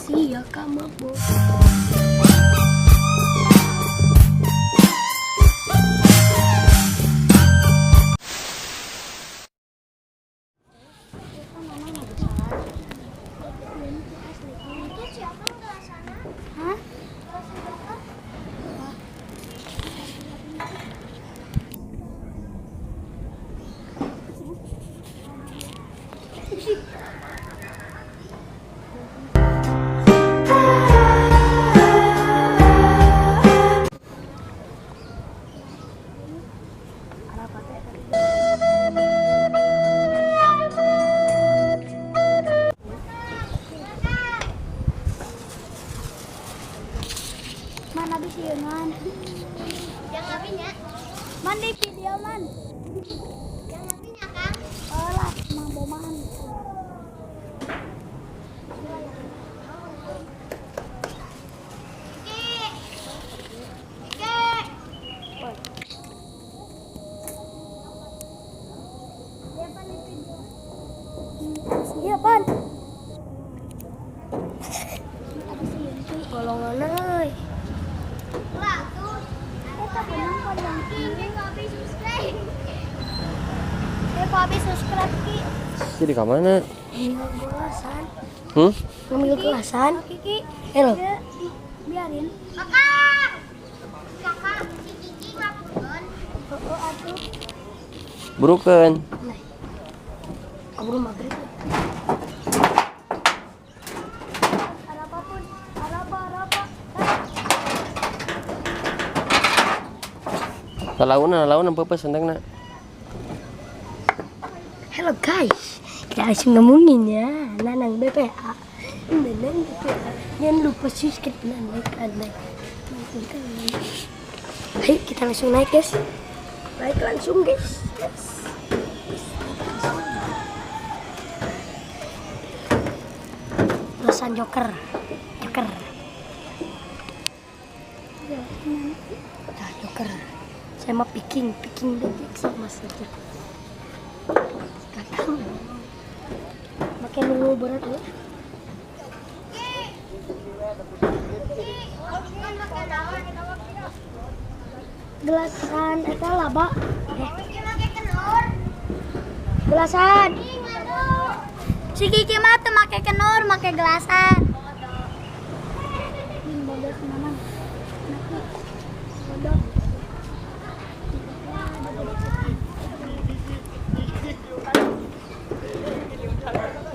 Sia ka mabok. Hah? Mana bisa ya, man? Yang apinya, Man di video man. Yang apinya Kang. Oh lah, mang boman. Iki. Iki. Iya, Pan. Golongan euy. Lah tuh. Eta benang panjang. Ki, kopi subscribe. Eh, papi subscribe ki. Jadi ke mana? Ngambil gelasan. Hmm? Ngambil gelasan. Kiki. Hello. Ya, biarin. Kakak. Kakak, si Kiki ngapunten. Oh, atuh. Burukeun. Nah. Kabur maghrib. Ada apapun. Ada apa, ada apa. Lalauna, lalauna peupeus sentengna. Hello guys, kita langsung ngomongin ya, Nanang BPA, Nanang BPA. Jangan lupa subscribe dan like, dan like. Ayo kita langsung naik guys, naik langsung guys. Yes. Tulisan Joker, Joker. Nah, Joker. Saya mau picking, picking detik sama saja. Kakang. Makin nunggu berat ya. Gelasan eta laba. Eh, Iki make kenur. gelasan. Ih, ngadu. Si Kiki mah teu make kenur, make gelasan. Ini bodoh si Mamang. Nanti bodoh.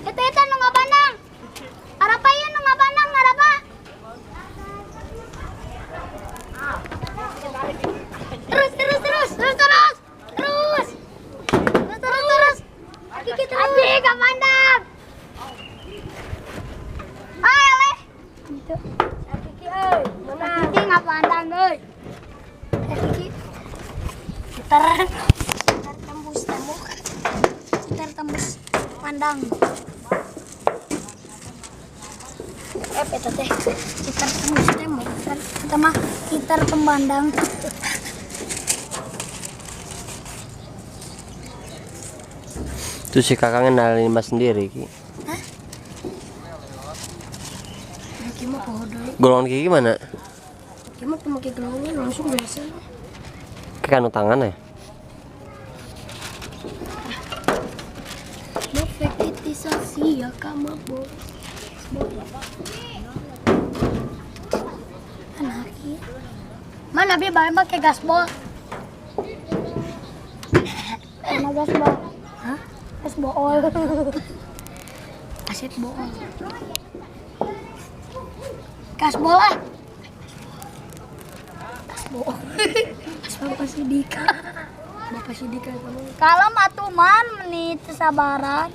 Eta eta nu ngabanang. Arapa ieu nu ngabanang arapa? Terus terus terus terus terus. Terus. Terus terus terus. Kiki terus. Anjing ngabanang. Ah, eleh. Gitu. Kiki, euy, mana? Kiki ngapandang euy. Eh Kiki, Ntar, ntar tembus tembok. ntar tembus pandang. Eh, eta teh. Ntar tembus tembok. Ntar kita mah gitar pembandang. Tuh si kakak ngenalin mas sendiri Ki. Hah? Kiki mah poho deui. Golongan Kiki mana? Kiki mah teu make gelongan langsung biasa. Ke kanu tangan ya? Efektivisasi ya kama bos. Anak ieu. Mana bi bae make gasbol. Mana gasbol? Hah? Gas bool. Aset bohong. Gasbol ah. Gasbol. As Bapak Sidika. Bapak Sidika kamu. Kalau atuh man menit sabaran.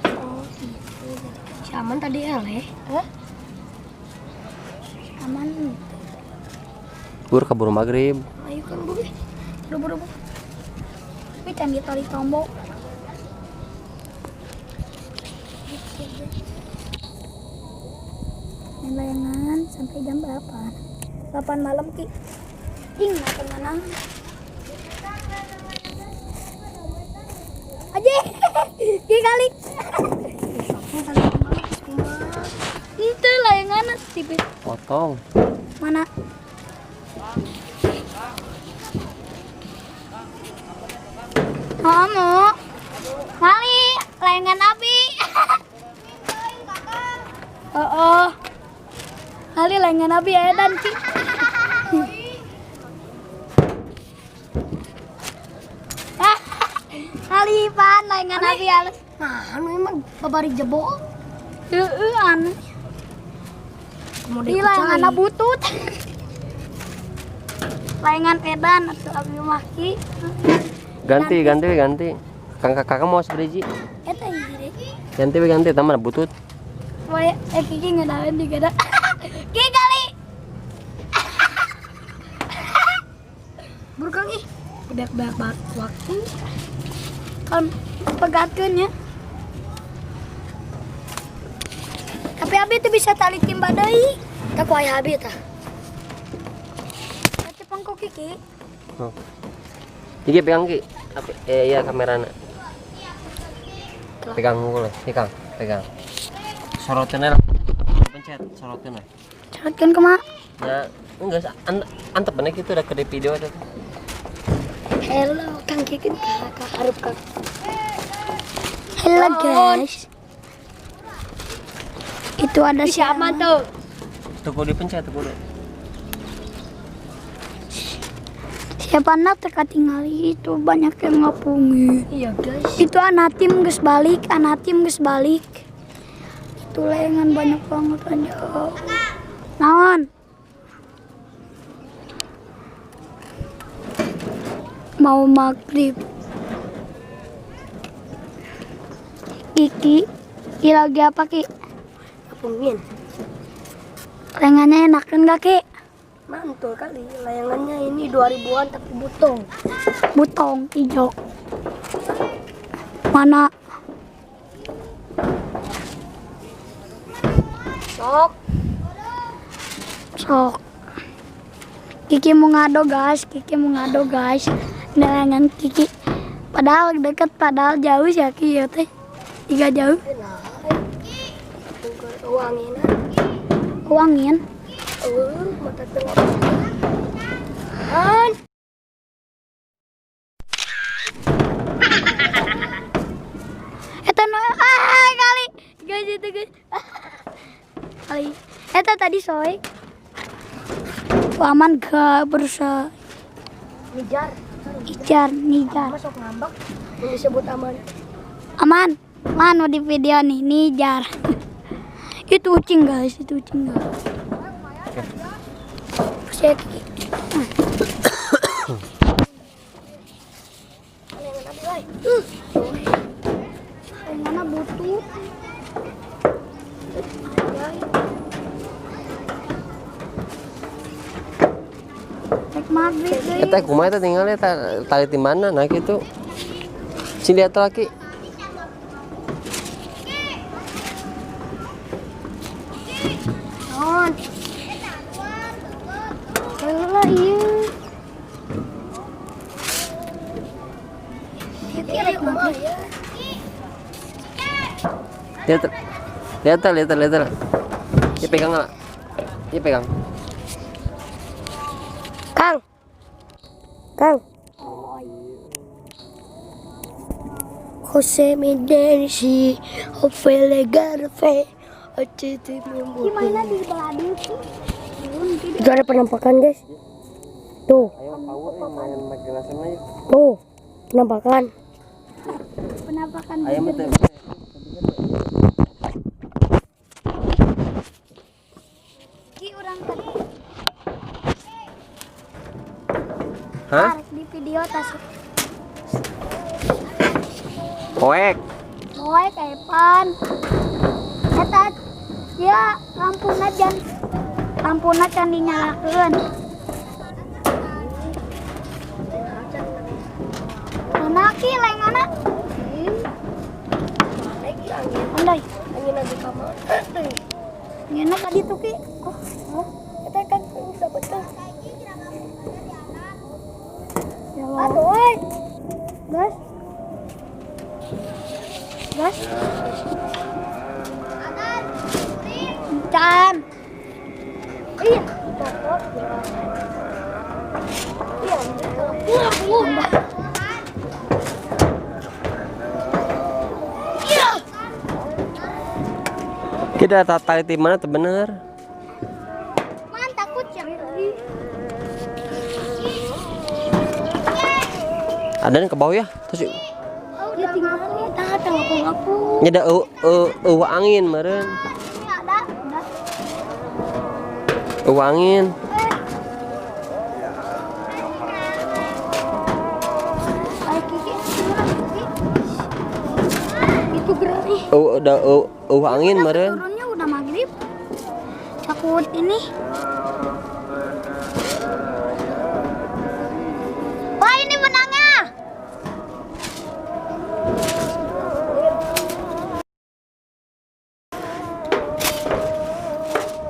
Oh, gitu. Si Aman tadi eleh. Eh? Aman. Bur kabur maghrib. Ayo kan bu. Buru-buru. Tapi can ditali tombol. Main layangan sampai jam berapa? 8 malam Ki. Ing, makan mana? Aja. Ki kali. layangan tipis. Potong. Mana? Kamu kali layangan api. Oh. Kali layangan api ya dan Ki. Kali pan layangan api halus. Nah, anu emang babari jebol. Heeh, anu. Ini layangan butut. Layangan edan atau abi mah Ki. Ganti. Kang kakak mau seberiji? Eta hiji deh. Ganti, taman butut. Wah, Kiki ngadain juga dah. Ki kali. Burukang ih. Banyak waktu. Kan pegatkeun ya. Tapi abi tuh bisa tali timba deui. Tak ku aya abi tah. Eta pangko Kiki. Oh. Kiki pegang Ki. Apa iya kamerana. Pegang boleh. Nih Kang, pegang. Sorotinnya lah. Pencet sorotinnya. Sorotkeun kumaha? Ya, enggak antep bener gitu udah ke video itu. Hello Kang Kiki kakak harap Kang. Hello guys. Itu ada Siapa tuh? Tunggu dipencet tunggu dulu. Siapa nak teka tingali itu banyak yang ngapungi. Iya guys. Itu anak tim geus balik, Itu layangan banyak banget aja. Naon? Mau maghrib. Kiki, Ki lagi apa Ki? Ngapungin. Layangannya enakan gak Ki? Mantul kali, layangannya ini 2000-an tapi butong. Butong hijau. Mana? Sok. Sok. Kiki mau ngado guys, Ini layangan Kiki. Padahal deket, padahal jauh sih ya Ki ya teh. Tiga jauh. Uangin. Uangin. Mata tengah. An. Eta no, kali. Guys itu guys. Kali. Eta tadi soy. Aman gak berusaha. Nijar. Nijar. Masuk ngambek disebut aman. Aman. Man di video nih, nijar. Itu ucing guys, Saya Kiki. Mana butuh? Maghrib deui. Eta kumaha eta tinggal eta tali di mana nah gitu. Sini lihat lagi. Non. Heula ieu. Lihat. Lihat. Ya pegang lah. Ya pegang. Kang. Kang. Jose Midensi, Opele Garfe, Gimana di sebelah sih? Itu ada penampakan guys. Tuh. Ayo main gelasan aja. Tuh, penampakan. Penampakan. Ayam itu. Ki urang tadi. Hah? Di video tas. Poek. Poek epan. Eta ya lampuna can dinyalakeun. Mana ki layanganna? Andai. Angin lagi kamar. Anginna tadi tuh ki. Oh, eta kan dapat tuh. Aduh, oi. Gas. Gas. Can. Kita tali di mana tuh bener? Man takut ya. Ada yang ke bawah ya? Terus Ya tinggal nih, tahan ngapu-ngapu. nyeda eueuh angin meureun. Ini ada. Udah. Eueuh angin. Ayo Kiki, Kiki. Itu gerak nih. Eueuh da eueuh angin meureun. Turunnya udah maghrib. Takut ini. Wah, ini menangnya.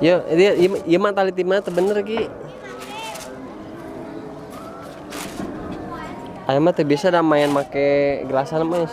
Ya, dia ieu mah tali di mana teu bener Ki. Aya mah teu bisa da main make gelasan mah.